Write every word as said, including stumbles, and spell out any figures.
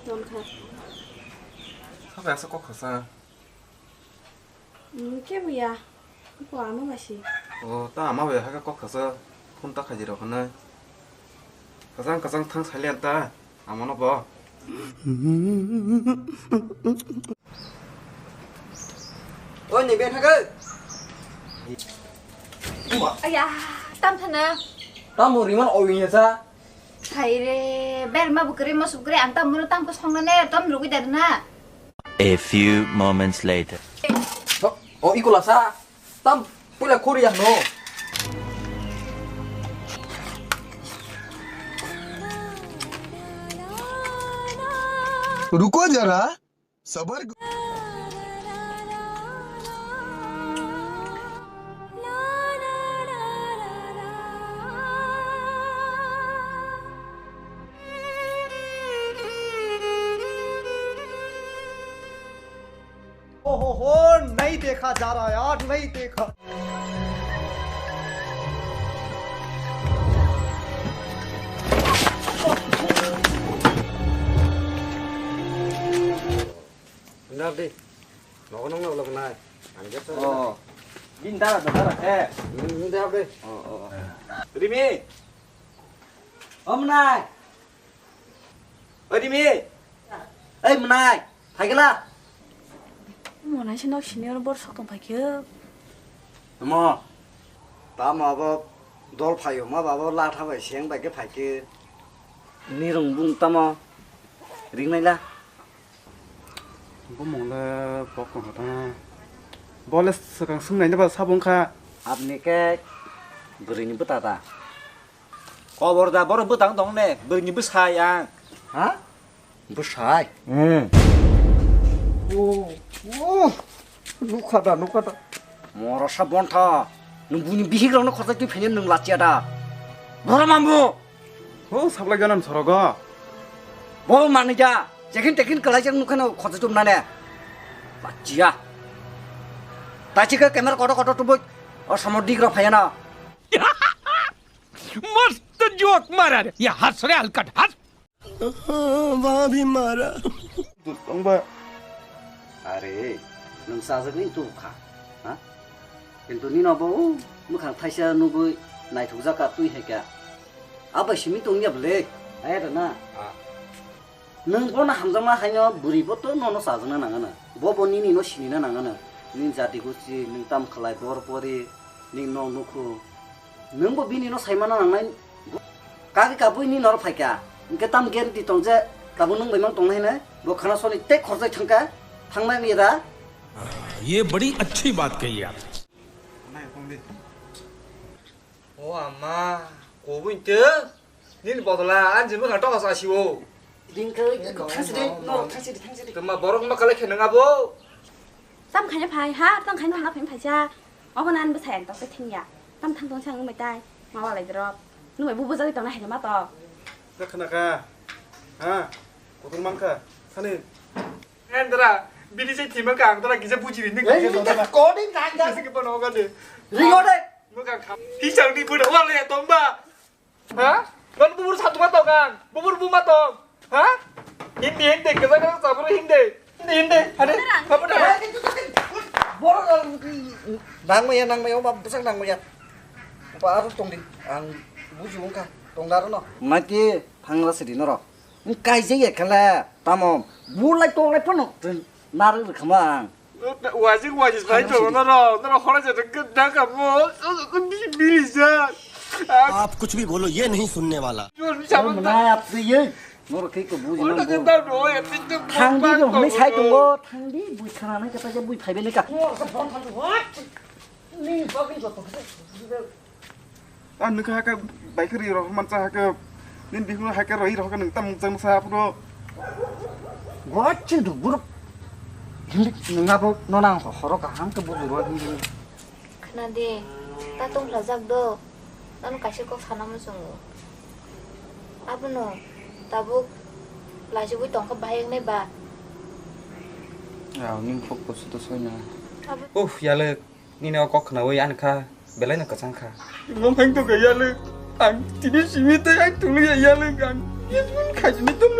Tongkha. Sabai asa kok khasa. Hmm, kebo ya. Ko ama basi. O, ta ama bai haka kok khasa. Phone ta khaji rok hwnwi. Kachang kachang thang silent ta. Amano bo. Oi, ni ben haka. Aya, tam thana. Tamo riman oi ya sa. Hai re, ber ma bukri ma sukri ang tam muno tam ko song na ne tam rugui dar na. A few moments later. O, o, iko lasa. Tam pula khori ya no. Ruko jara, sabar. ओहो हो, नहीं देखा जा रहा यार, नहीं देखा। Nda de. Nogo nong nang nai. Ang jasa. Oh. Bin dara dara he. Nda de. Oh, oh. Rimi. Om nai. Oi, Rimi! Ei, mwnai! Phaikla! Mwnai se nok sini oro bor sok tong phaikhe. Mo, tamo abo dol phaio, ma babo latha bai seng bai khe phaikhe. Nirung bung tamo ringnaila. Bumung le bok tong kha. Bole swkang swngnai le ba sabung kha. Abni ke bwrwini bwta da. Kobor da, borok bwtang tong ne, bwrwini bwsai ang. Ha? Bwsai? Hmm. Oh, oh. Nukha da, nukha da. Morosa bontha, nwng buini bihikrokno khorchai twi phaiya nwng lachiya da. Boro mambu. Oh, sablai ganam sorogo. Bo manija, jekin tekin kalaijak nukhano khorchai tumnane. Lachiya. Tachika camera koto koto tubui, o somor digrok phaiya na. मस्त जोक मारा रे, ये हंस रे हलकट, हंस। वहाँ भी मारा। Tongba. Are, nwng sajagwi tubukha, ha? Kintu nino bo mwkhang thaisa nugwi naithokjak ka twi hai kha. Abai simi tongya bwle, ayada na? Ah. Nwng bono hamjakma haino bwrwi bo to nono chajakna nangano. Bo bo nini no sinina nangano. Nini jati gusti, nwng tam khlai bor pori, nini nok nukhu. Nwng bo bini no saimano nangnai. Kaki kabui ni noro phaikha. Hwnkhe tam guarantee tong je tabuk nwng bai mang tongnai hinwi. Bo khana soni tei khorjai thangkha. Thangnai ni ra. ये बड़ी अच्छी बात कही आप। O ama, kubui te. Nini bodola, ani je mwkhang toksa sio. Ringkha, thangsi de, no, thangsi de, thangsi de. Tuma borok ma kalai khe nang abo. Tam khaina phai, ha, tam khaina na phai phaisa. Obo nan bwsai ang tok thengya. Tam thang tong sang nungbai tai. Ma walai drop. Nungbai bubu jagwi tongna haja ma to. Khna kha. Ha? Kotor mankha. Thani. Endra, bini je thima ka ang dra kisa buji ni. Ei, kisa ni dra. Recording nang da. Kisa ke bono ga de. Ringo de. Mwkhang kha. Hisang ni bono walai tongba. Ha? Non bubur satu ma tong ang? Bubur bu ma tong? Ha? Hindi, hindi, kaza kaza sabur hindi. Hindi, hindi. Hade, kamu dah. Borok nang maya, nang maya, oba bwsak nang maya. Oba aro tong di. Ang buji wngkha, tong daro no. Mati, thangra sidi norok. Kaijak ya khala, tamo. Bulai tong lai phano. Narwk rwkha ma ang. Wajik wajik sai tongo norok, norok hora jatwk gwnda kha mo, bili jak. आप कुछ भी बोलो, ये नहीं सुनने वाला। Mwnai apri ye. Norok khe ko buji man bo. Thangdi no hwnwi sai tongo, thangdi bui khana nai kata je bui phaibe nai ka. Ang nokha hake bai khe ri rok mancha hake nini bihik no hake roi rok hake nwng tam mukjang sa aphuru. Watching the group. Hindi nwng abo no nang horo kaham ke buji rok hindi. Khna di, ta tongphlajak do. Nono kaisa kok sana muchungo. Abono tabuk lachigwi tongkha bahai wngnai ba. Aw, ning kok kosu to soi na. Uff, yalwk. Nini o kok khnaui ani kha belai no kwchang kha. Mom phang to gaya le, ang tini simi tei ang tulu ya ya le ang. Yes, mun khaji ni tum.